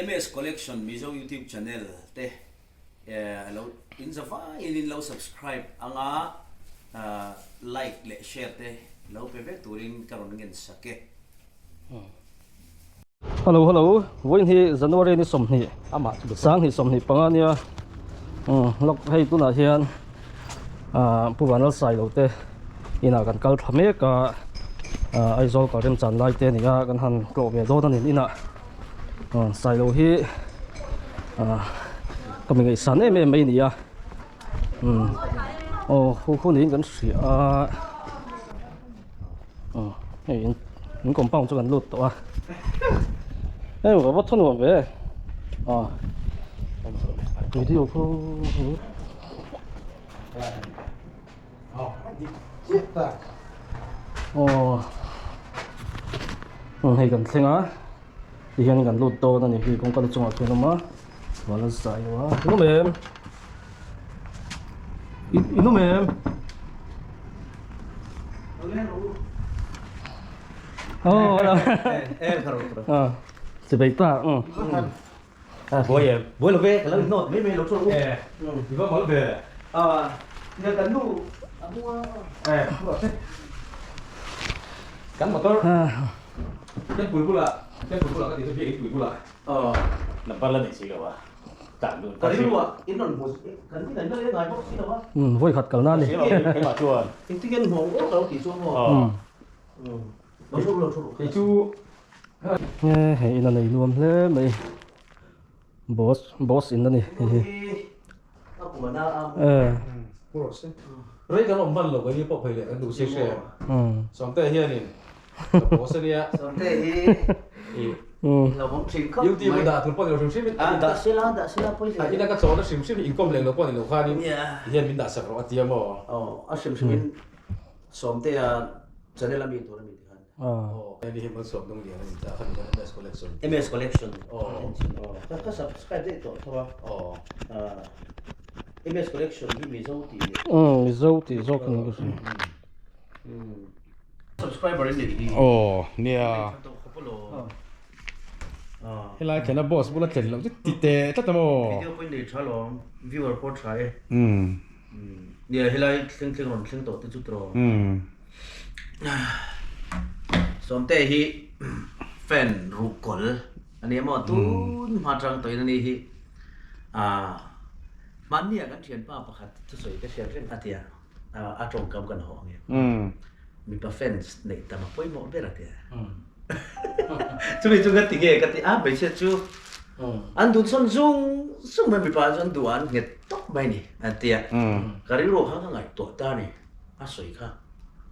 MS Collection Mizo YouTube channel te lo in zavaiin in lo subscribe anga like leh share te lo pe vek turin ka rawn ngen sak e. Hello hello vawiin hi January ni 20 sanghnih 25 ania lawk hei tunah hian Pu Vanlal Sailo te inah kan kal thla mek a Aizawl kal remchan lai te ania kan han tlawh ve dawn a ni inah Sailo hi ka mi ngaihsan em em mai a ni a aw hu hu niin kan hria a. Hei in in compound chu kan lut tawh a hei va va thaw nuam ve a video kho aw hei kan thleng a tihian kan lut dawn a ni hi kawngka te chungah khian a awm a van a zai lo a in awm em in awm em aw a chibei ta Buai em? Buai lo ve, ka lo inawt mai mai lo chu. E, i va mal ve. A, nia kan nu a hmung a. E, kan motor temple bulah, temple bulah ka ti chu biak inpui bulah. Aw. Number la nei si lo a, tan lut Ka rilru ah in rawn hmu kan in an la leng ngai bawk si lo a. Umm, vawi khat kalna a ni. Si lo, keimah chuan. Engtin nge an hmu ang aw ka lo tih chu maw. Lo thu ru, lo thu ru. Kei chu He hei in a nei nuam hle mai boss boss in a ni hei hi. Rei kan awm hman lo ka ni pawh phei leh kan duh si hre. Sawmte hianin ka boss a nia. Sawmte hi lo awm thin khawp mai. YouTube a dah tur pawh ni lo hrim hrim in. Dah sela dah sela pawi hle. A ina ka chawhna hrim hrim hi inkawm leh lo pawh ni lo khanin hian min dah sak rawh a tia maw. Aw a hrim hrim in Sawmtea channel a mi tur a mi ti khan. Aw hei hi Malsawm Dunglian a ni ta khami khan MS Collection. MS Collection aw ka ka subscribe daih tawh tho a. Aw. MS Collection hi Mizo tih leh. Umm Mizo tih zawk a ni ka hria. Subscriber in nei hi. Aw nia. Helai thlen a boss bula thlen loh chu ti teh tlat a maw. Video pawh in nei tha lawm viewer pawh tha e. Nia helai thleng thleng rawn thleng tawh te chu tawh. Sawmte hi fan ruhkawl a nia maw tun hma tang tawhin a ni hi ah hmannia kan thianpa pakhat thusawi ka hriat reng a tia a tawngkam kan haw ang em mipa fans neih tam a pawimawh ber a tia chumi chu ka ti nge ka ti a hmeichhia chu an dunsawn zung zung mai mipa chu an duh a an nghet tawp mai a ni an tia ka rilru kha ka ngaihtuah ta a ni. A sawi kha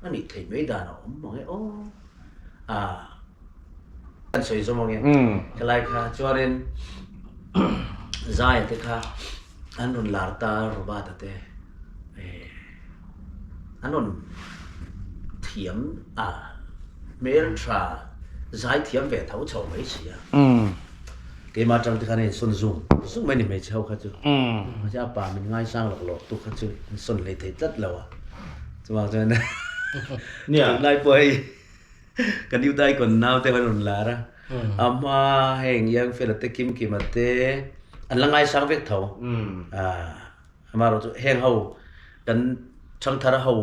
a nih theih mai dan a awm mang e aw. A kan sawi zawm ang e. Helai kha chuanin Zaia te kha an rawn lar ta Robert-a te an rawn thiam a hmeltha zai thiam ve tho chho mai si a. Keimah atang te khan a insawn zung zung mai ni hmeichhe ho kha chu. Mahse a pa min ngaisang lawk lawk tu kha chu insawn hlei thei tlat lo a. Chuvang chuan tunlai pawh hei ka new daikon nau te khan rawn lar a. A hma heng young fella te Kim Kima te an la ngaisang vek tho. Amaherawh chu heng ho kan thangthar ho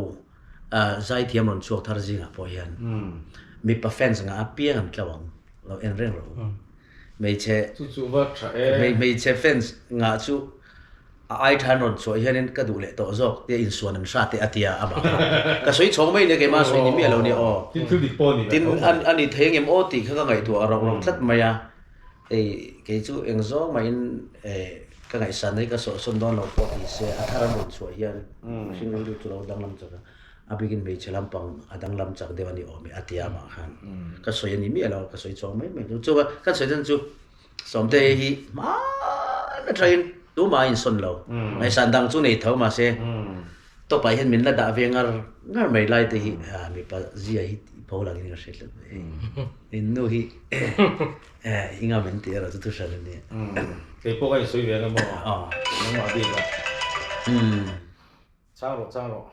zaithiam rawn chhuak thar zingah pawh hian mipa fans ngah apiang an tlo ang. Lo en reng rawh u. Hmeichhe Chu chu va tha e. Hmeichhe fans ngah chu a ai than rawn chhuah hianin ka duh leh tawh zawk tia insuan an hra teh a tia a mah kha. Ka sawi chhawng mai nia keimah sawi ni miah lo nia aw. Tin thil dik pawh a ni ve Tin tho mai. a ni thei angem aw tih kha ka ngaihtuah rauh rauh tlat mai a. Hei kei chu eng zawng mahin ka ngaihsan hi ka sawhsawn dawn lo pawh ti se a thar an rawn chhuah hian mihring rilru chu lo danglam chak a. A bikin hmeichhe lampang a danglam chak deuh a ni awm e a tia amah khan ka sawi a ni miah lo, ka sawi chhuak mai mai chu. Chuva kan sawi chan chu Sawmte hi hmaan atangin tumah a insawn lo. Ngaihsan dang chu nei tho mahse tawpah hian min la dah ve ngar ngar mai lai te hi mipa zia hi pho langin ka hre tlat mai. In nu hi i ngam in tih erawh chu thu hran a nia. Kei pawh ka insawi ve ang emaw nangmah bik a. Chang rawh, chang rawh.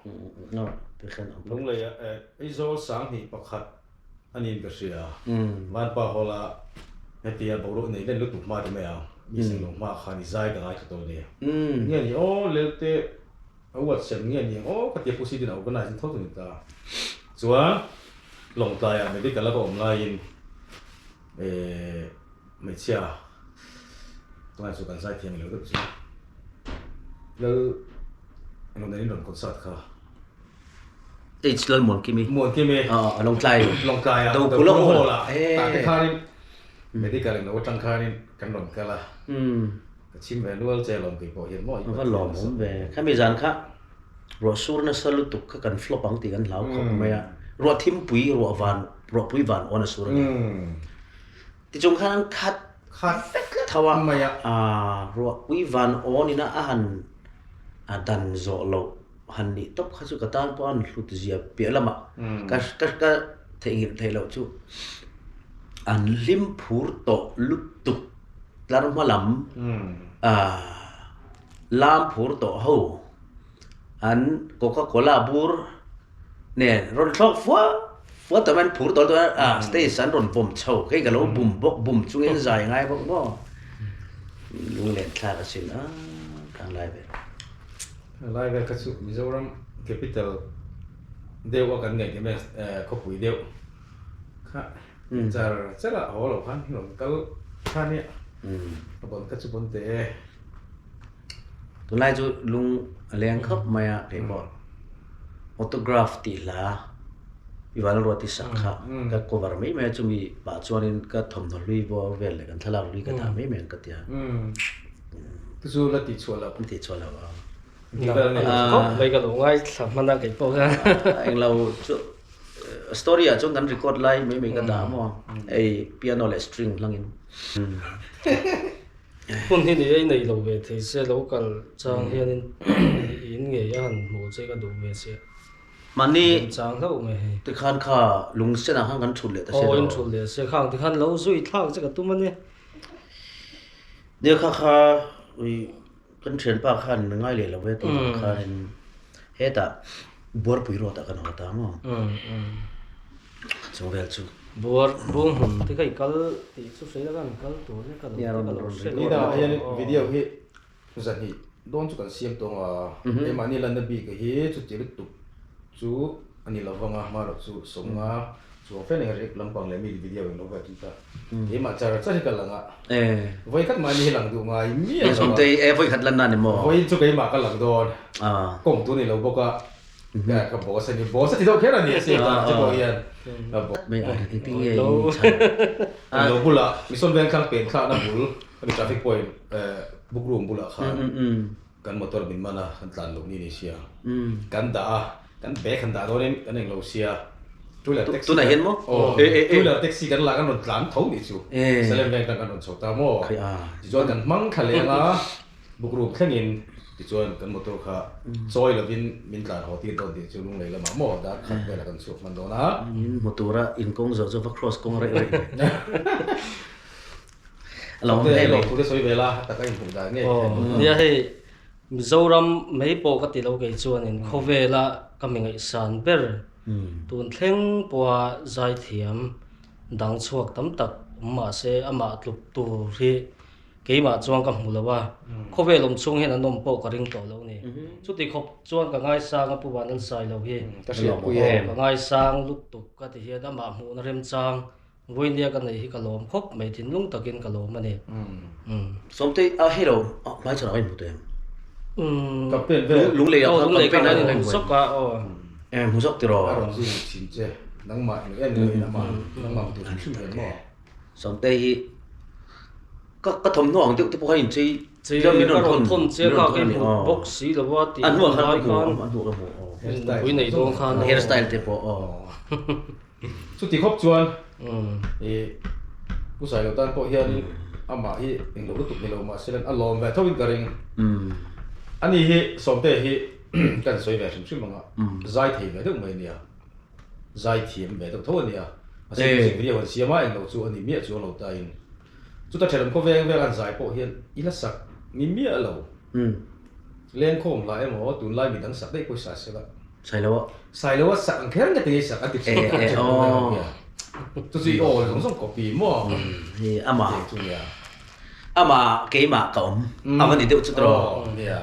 Lunglei ah Aizawl 21 a niin ka hria. Vanpa Hall ah. Hetia boruak nei len lutuk hma ti mai ang, mi seng lo hma khan i zai ka ngaithla tawh nia. Nge ni aw Lelte a uat sem nge ni ang aw ka tia Pu Sidin a organize in tho chu ni ta. Chuan Lawngtlaiah medical a ka awm laiin eh hmeichhia tunah chu kan zai thiam lo deuh chu Lal rawn in rawn concert kha. H Lalmuankimi. Muankimi. Aw Lawngtlai. Lawngtlai ah Dokulh Hall ah tah te khanin medical in lo atang khanin kan rawn kal a. Ka chim ve nual che lawm kei pawh hian maw. Va lawm awm ve. Khami zan kha ruah sur nasa lutuk kha kan flop ang tih kan hlau khawp mai a. Ruah thimpui ruah van ruahpui van awn a sur a ni. Tichung khan an khat Khat vek tho a. Mai a. Ruahpui van awn ina a han a dan zawh loh han nih tawp kha chu ka tan pawh an hlut zia piah lamah ka ka ka theihnghilh theih loh chu an hlim phur tawh lutuk tlar hma lam ah lam phur tawh ho an coca cola bur nen rawn thlawk fua fua tawh mai an phur tawh lutuk a ah stage an rawn vawm chho hei ka lo bum bawk bum chungin zai ngai bawk maw lunglen thlak asin a khang lai vel. Helai vel kha chu Mizoram capital deuh a kan ngaih em em khawpui deuh kha char char ah haw lo khan rawn kal kha nia a bawn kha chu bawn teh e. Tunlai chu lung a leng khawp mai a keipawh autograph tih hla i Vanlalruati sak kha ka cover mai mai a chumi pah chuanin ka thawmhnaw hlui bawr vel leh kan thlalak hlui ka dah mai mai ang ka ti a. Chu chu la tih chhuah loh. La tih chhuah loh a. Khawp mai ka lo ngaithla hman a kei pawh khan. Englo chu story ah chuan kan record lai mai mai ka dah maw hei piano leh string hlangin. Hun hi ni ei nei lo ve thei se lo kal chang hianin in ngei a han hmuh che ka duh ve che. Mahni chang hlauh mai hei. Tikhan kha lungsen ah khan kan thut leh ta se lo. Aw in thut leh se khang tikhan lo zui thlak che ka tum a ni. Nia kha kha ui kan thianpa khan ngai leh lo e tih vang khanin hetah Buarpui road ah kan haw ta maw chung vel chu. Buar bung hmun te kha i kal tih chu hre la kan kal tur nia ka lo hre Ni dangah hian video hi zahnih dawn chu kan siam tawng a, keimahni lanna bik hi chuti lutuk chu a ni lovang a, hmarawh chu sawmnga Chuang fel eng rek lampang leh mi video eng lo ve tih ta. Keimah char char hi ka lang a. Vawi khat mahni hi lang duh ngai miah lo a. E vawi khat lan na ni maw? Vawiin chu keimah ka lang dawn. Kawng tu ni lo bawk a. Ka boss a ni. Boss a ti deuh kher a ni a sir tan che pawh hian. Mai a engtin nge in chhan. Lo bulah Mission Vengthlang pen thlakna bul ami traffic point book room bulah khan kan motor min man a kan tlan loh ni ni sia. Kan dah a. Kan bag han dah dawnin kan englo sia two wheeler taxi Tunah hian maw? Aw two wheeler taxi kan lak an rawn tlan tho nih chu Salem Bank atang kan rawn chho ta maw tichuan kan hmang thla leng a book room thlengin tichuan kan motor kha chawi lovin min tlan haw tir dawn tih chu lunglei lamah maw dar khat velah kan chhuak hman dawn a. Min hmu tura in kawng zawh chu va cross kawng reh reh ve. A lo awm hle mai. Lawmthu te sawi ve la taka inhmuh dan ngei. Nia hei Mizoram mai pawh ka ti lo kei chuanin khawvela ka mi ngaihsan ber tun thleng pawha zaithiam dang chhuak tam tak awm mahse amah tluk tur hi keimah chuan ka hmu lo a, khawvel awm chhung hian an awm pawh ka ring tawh lo ni. Chuti khawp chuan ka ngaisang a Pu Vanlalsai lo hi ka ngaisang lutuk ka ti hian amah hmuhna remchang Vawinia ka nei hi ka lawm khawp mai, thinlung takin ka lawm a ni. Sawmtei, a hei lo, hmaichhan ah ka inhmu tawh em? Campaign vel. Lunglei ah khan campaign a a inhmu zawk a, aw. E, hmu zawk tiraw? A rawn zui thin che, nangmah eng en lo in amah, nangmah hmu tur hrim hrim hian maw? Sawmtei hi ka ka thawmhnaw ang deuh te pawh khan inchei Che, ka rawn thawn che kha ka inhmu bawk si lo a tih A hnuah khan lai ka hmu, khan. a hnuah ka hmu, aw. Nupui nei dawn khan. Hairstyle te pawh, aw. Chuti khawp chuan i Pu Sailo tan pawh hianin amah hi englo lutuk ni lo mahse a lawm ve tho in ka ring. Ani hi Sawmte hi kan sawi ve hrim hrim ang a, zai thei ve deuh mai a nia, zai thiam ve deuh tho a nia. Mahse music video han siam a englo chu a ni miah chuang lo ta in. Chuta thenawm khawveng vel an zai pawh hian i la sak ni miah lo. Lengkhawm hla emaw tunlai midang sak daih pawisa se la. Sailoa. Sailoa sak ang kher nge tinge sak an ti thin a, an thenawm khawveng ang hian. Chu chu i aw zawng zawng copy maw? Hi amah. Chu nia. Amah keimah ka awm. A va ni deuh chu tawh. Aw nia.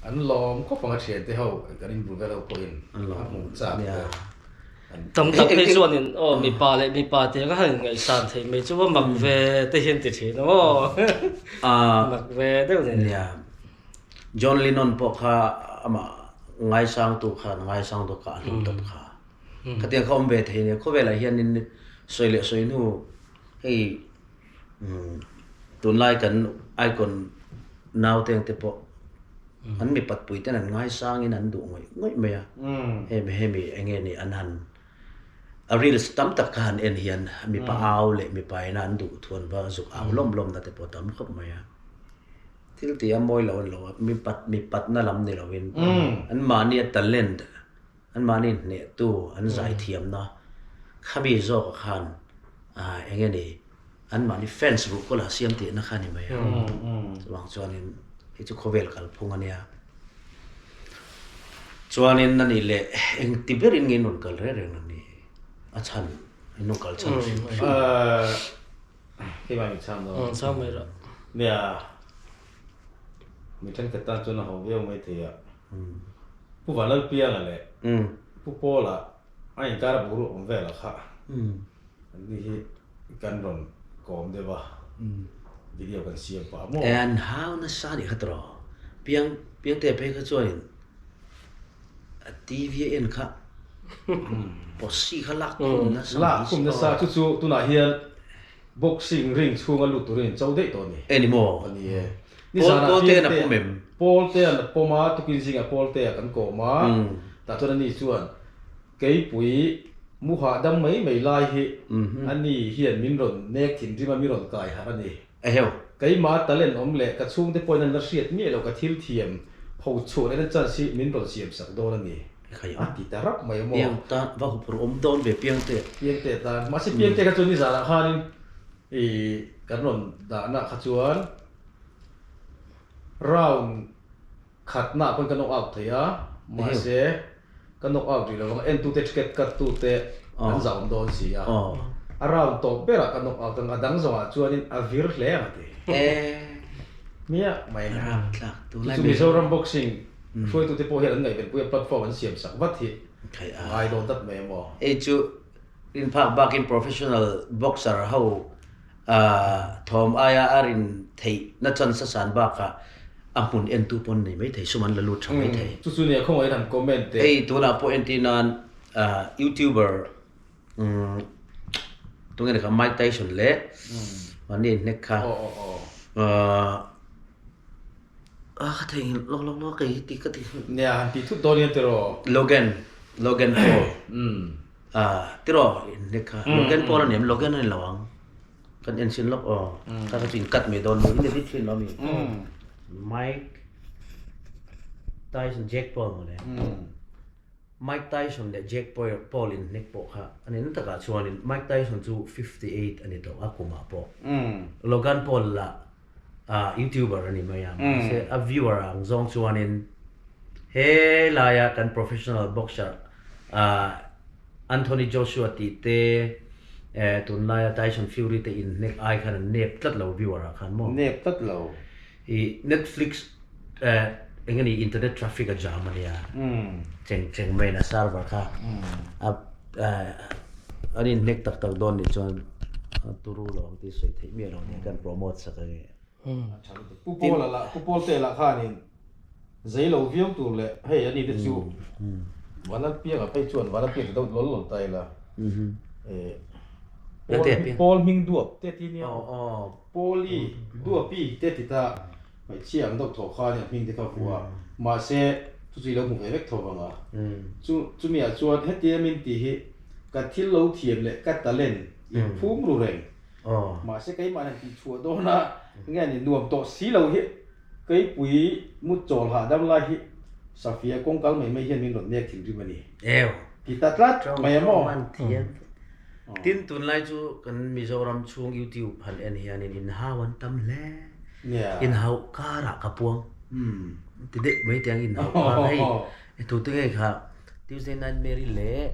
An lawm khawp ang a thian te ho kan inbul vel ho pawhin a hmuh chak te. Tam tak phei chuanin aw mipa leh mipa te ka han inngaihsan theih mai chu a mak ve te hian ti thin aw. Mak ve deuh ni. Nia. John Lennon pawh kha amah ngaisangtu khan ngaisangtu kha a hlum tawp kha. Khatiang kha awm ve thei nia. Khawvelah hianin sawi leh sawi hnu hei tunlai kan icon nauteng te pawh an mipat pui ten an ngaisangin an duh ngawih ngawih mai a. Hemi hemi eng nge ni an han a reels tam tak kha han en hian mipa au leh mipa ina an duh thu an va zuk au lawm lawm na te pawh a tam khawp mai a. Thil tih a mawi lo a ni lo a, mipat mipatna lam ni lovin anmahni a talent Anmahni hnehtu an zaithiamna khami zawkah khan eng nge ni anmahni fans ruhkawla siam tihna kha a ni mai a. Chuvang chuanin hei chu khawvel kalphung a nia. Chuanin a nih leh engti berin nge in rawn kal reng reng ang ni? A chhan, in rawn kal chhan hrim hrim. Keimah min chhang dawn. Chhang mai rawh. Nia, mi thenkhat tan chuan a ho viau mai thei a. Pu Vanlalpianga leh Pu Pawla a inkar a boruak awm velah kha an ni hi kan rawn kawm deuh a, video kan siam pah maw? An hau nasa nih kha tawh piang piangte phei kha chuanin a TV a en kha posi kha lak khum nasa lak khum nasa chu chu tunah hian boxing ring chhunga lut turin cho daih tawh a ni. Eni maw? A ni e. Pawl Pawltean a pawm em? Pawltean a pawm a, tukin zingah Pawltea kan kawm a, tah chuan ani chuan Keipui mu hahdam mai mai lai hi ani hian min rawn nek thinrim a, mi rawn kai harh a ni. Eheu. Keimah talent awm leh ka chhungte pawhin an la hriat miah lo ka thil thiam ho chhuah lehna chance hi min rawn siam sak dawn a ni. A ti ta rap mai maw? Piang tan va huphurh awm dawn ve Piangte. Piangte tan. Mahse Piangte kha chuan nizanah khanin i kan rawn dahna kha chuan Round khatna ah pawn ka knock out thei a, mahse ka knock out rih lovang entute ticket cut tute an zah awm dawn si a, a round tawp berah ka knock out ang, a dang zawngah chuanin a vir hle ang a ti. Hmiah mai a ni. Chu chu Mizoram boxing hruaitute pawh hian an ngaihvenpui a platform an siam sak vat hi a ngai dawn tlat mai a maw. Hei chu rinphak bakin professional boxer ho Thawm aia a rin theih na chance a san bakah a hmun entu pawn nei mai thei, sum an la lut tha mai thei. Chu chu nia khawngaih in han comment teh. Hei tunah pawh entir nan YouTuber tunge ni kha Mike Tyson leh mahni inhnek kha a ka theihnghilh lawk lawk lawk kei hi ti ka ti. Nia han ti thut dawn hian tiraw. Logan Logan Paul. Ah tiraw inhnek kha Logan Paul a ni em Logan a ni lo ang kan en sin lawk aw kha kha chu in cut mai dawn mi in edit thin lo mi Mike Tyson Jake Paul mawle Mike Tyson leh Jake Paul inhnek pawh kha a ni na takah chuanin Mike Tyson chu 58 a ni tawh a kumah pawh Logan Paul lah ah youtuber a ni mai a mahse a viewer ang zawng chuanin he laia kan professional boxer ah Anthony Joshua tih te eh tunlaia Tyson Fury te inhnek ai khan an nep tlat lo viewer ah khan maw nep tlat lo ih Netflix eh eng nge ni internet traffic a jam a nia cheng cheng mai in a server kha a eh an inhnek tak tak dawn nih chuan a turu lo ang tih sawi theih miah lo nia kan promote sak a nge. Pu Paula lah Pu Pawlte lah khanin zei lo viau tur leh hei ani te chu Vanlalpianga phei chuan Vanlalpianga ti deuh lawl lawl ta ila eh Paul hming duap te ti nia Pauli duapi te ti ta hmeichhia ang deuh thaw khan a hming te kha vuah a mahse chu chu i lo hmu ve vek tho vang a chu chumi ah chuan hetia min tih hi ka thil lo thiam leh ka talent in phum ru reng mahse keimah hian tih chhuah dawn a nge ni nuam tawh si lo hi keipui mu chawl hahdam lai hi Safia kawng kal mai mai hian min rawn nek thinrim a ni ti ta tlat mai a maw. Tin tunlai chu kan Mizoram chhung YouTube han en hianin inhau an tam hle. Inhauh karah ka puang ti deuh mai te ang inhauh kar hei tute ngei kha Tuesday Night Mary leh.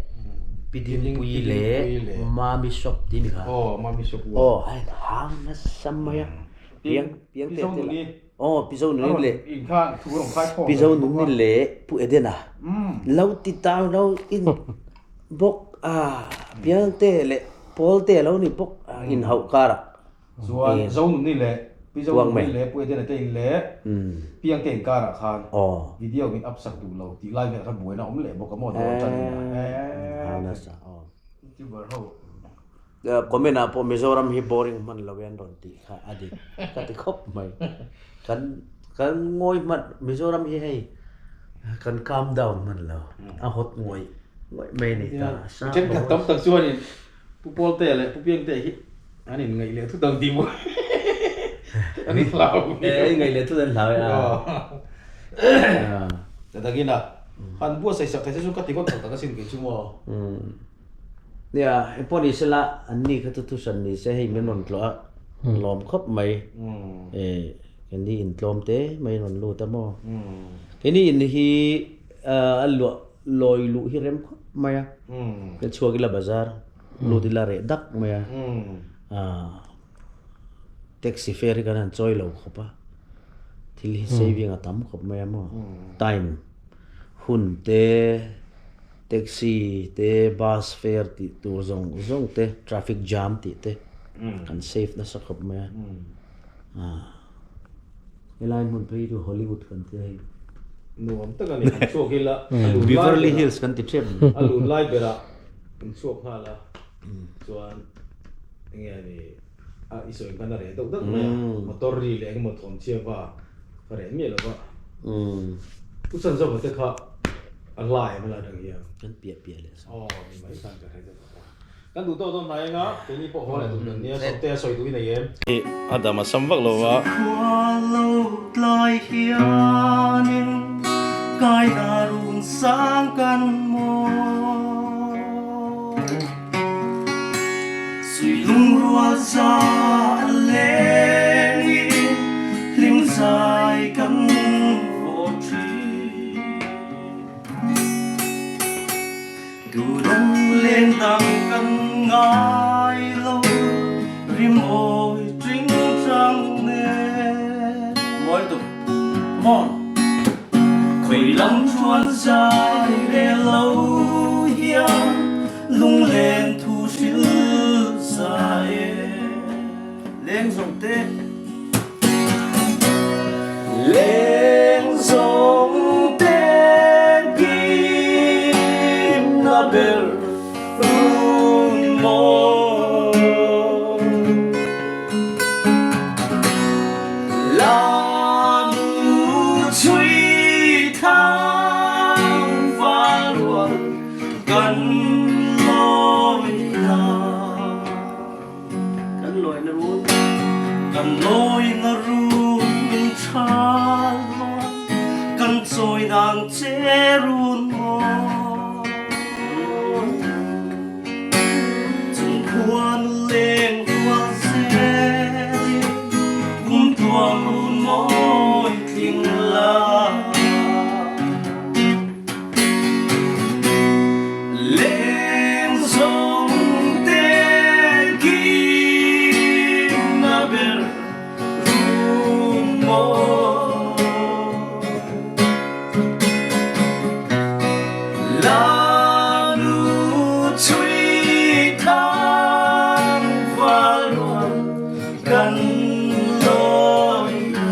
Pi Dingpuii leh Mami Shop tih a ni kha. Aw Mami Shop u. Aw a in hang nasa mai a. Piang piang te te lah. Aw Pi Zonuni leh Pi Zonuni leh Pu Edena lo ti tau lo in bawk a piang te leh pawl te lo ni bawk a in hauh karah. Chuan Zonuni leh Pi Zonuni leh Pu Edena te in leh Piang te inkarah khan video min up sak duh lo tih lai velah khan buaina a awm leh bawk a maw dawn tan in a youtuber ho. Comment ah pawh Mizoram hi boring hman lo e an rawn tih kha a dik ka ti khawp mai. Kan kan ngawi hman Mizoram hi hei kan calm down hman lo a hot ngawih ngawih mai a ni ta. Thenkhat tam tak chuanin Pu Pawlte leh Pu Piangte hi an inngaih leh thut ang tih maw an inhlau. Eh, inngaih leh thut an hlau e a. Ta takin a, han buatsaih sak thei se chu ka ti ngawt tak tak asin kei chu maw. Nia, engpawh ni sela an ni kha chu thuhran ni se hei min rawn tlawh a, lawm khawp mai. Eh, keini intlawm te mai rawn lut a maw. Keini in hi a luah Lawi luh hi rem khawp mai a, ka chhuak ila bazar lut ila reh dak mai a, taxi fare hi kan han chawi lo khawp a, thil hi saving a tam khawp mai a maw, time hun te taxi te bus fare tih tur zawng zawng te traffic jam tih te kan save nasa khawp mai a, Helai hmun phei hi chu Hollywood kan ti a hei. Nuam tak a ni, han chhuak ila a lun lai Beverly Hills kan ti tep ni. A lun lai berah kan chhuak nghal a, chuan enge a ni a i sawi khan a reh deuh deuh mai a, motor ri leh engemaw thawm chhia va ka reh miah lo va. Pu Chanzova te kha a hlai em helai atang hian. Kan piah piah leh sa. Aw ni mai khan ka hre deuh a. Kan duh tawh dawn hnai anga keini pawh haw leh duh dan nia Sawmtea sawi duh i nei em? A dam a sam vak lo va. Khua lo tlai hianin kai na run sang kan maw Sui lungrual za a lengin hlim zai kan vaw thin. Tudang leng dang kan ngai lo rimawi tring chang nen. Mawi tuk maw? Khawi lam chuan zai ve lo hian lunglen thu hril zai e. Leng zawng te. Leng zawng te kim na ber run maw. Lam chhui thang van rual kan lawi na. Kan lawi na run. Kan lawi na run min tha lawn kan chawi nang che run maw. Chung khuan leng rual zelin kum tuam run mawi tling la. Leng zawng te kim na ber rum maw. La nu chui thang val rual kan lawi na.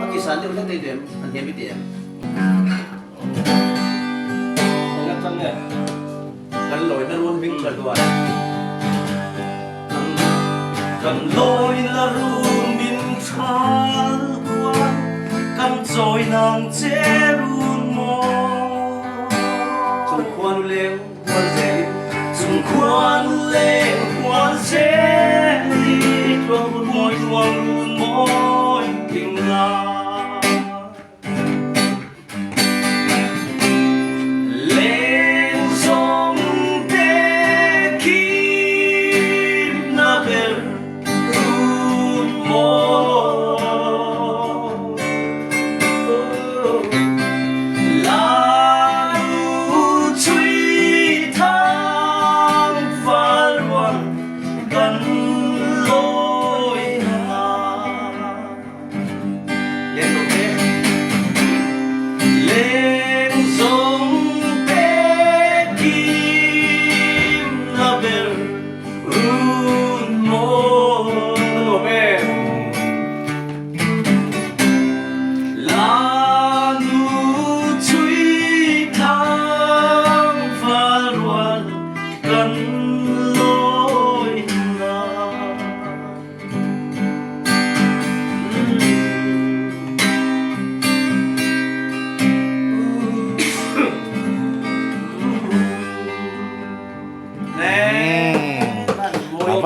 A kisan deuh hlek dei em? An hiam i ti em? Kan lawi na run hming tha hluai. Kan lawi na run min tha hluai, kan chawi nang che run maw. Chung khuanu leng hual zelin. Chung khuanu leng hual zelin, tuang run mawi tuang run mawi tling la. Leng zawng te kim na ber run maw. La nu chui thang.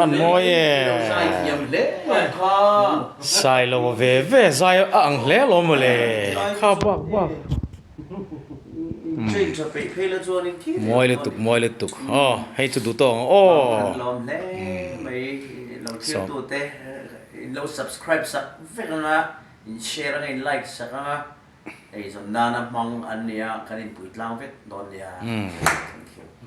Van mawi e. Sailo ve ve zai a ang hle alawm mawle. Kha bak bak. Mawi lutuk mawi lutuk aw hei chu duh tawk ang aw. Sawm. In share anga in like sak anga eizawn nana hmang an nia kan inpui tlang vek dawn nia. Thank you.